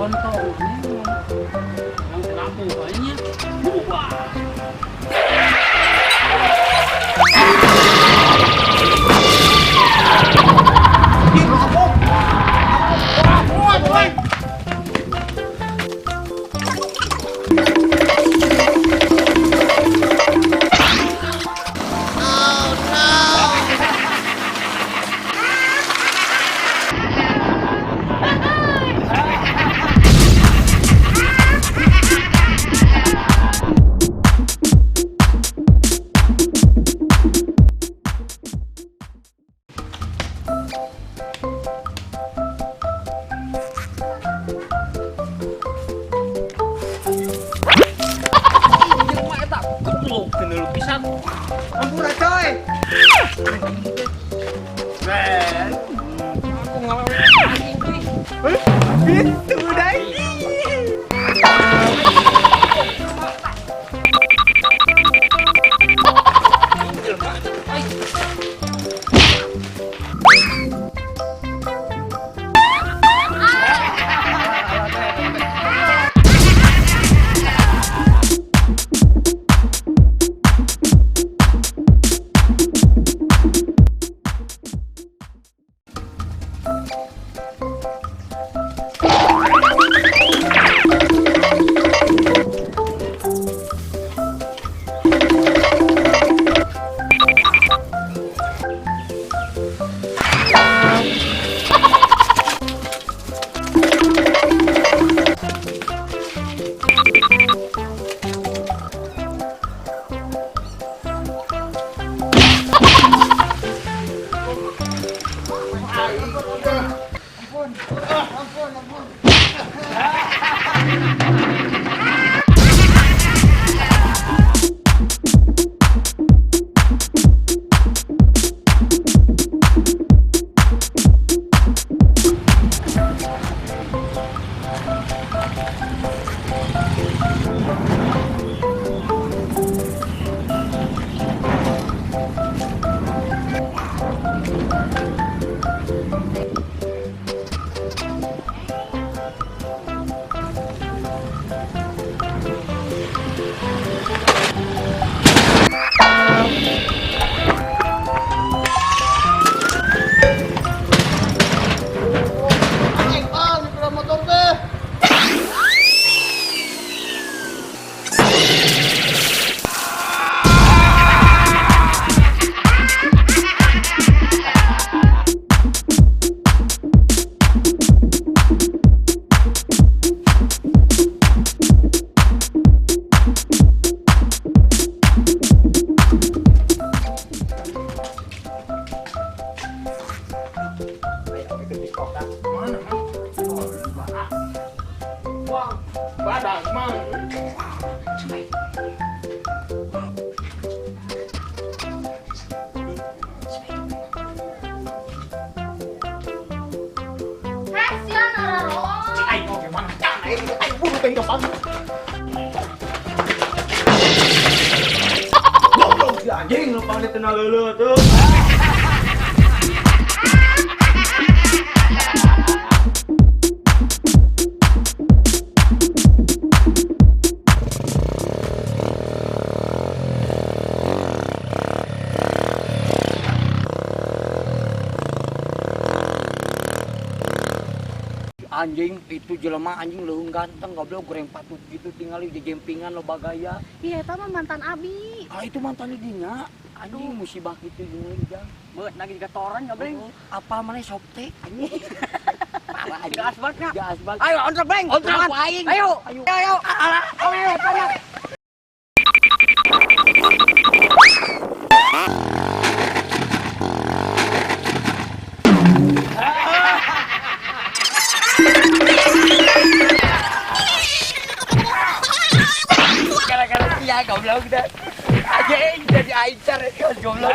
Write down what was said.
Kontol yang terapu kayaknya. Bubar. Ampura coy. Aku ngelawan anjing teh. Gitu lagi. Badak mang. Aing oge mancan aing aing bunuh teh depan. Goblok si anjing lempang di tengah leuleut tuh. Anjing itu jelema anjing leuweung ganteng goblok goreng patut gitu tinggal di jempingan loba gaya. Iya, eta mah mantan abi. Ah itu mantan dinya. Anjing musibah gitu jeung jang. Beut lagi dikatoran gobleng. Apa maneh sok teh anjing. Parah anjing. Gas banget. Gas banget. Ayo ontrok bleng. Ontrok aing. Ayo. Ayo. Ayo. Ayo. Ayo. Ayo. Gara-gara dia goblok dah. Anjing jadi aicar goblok.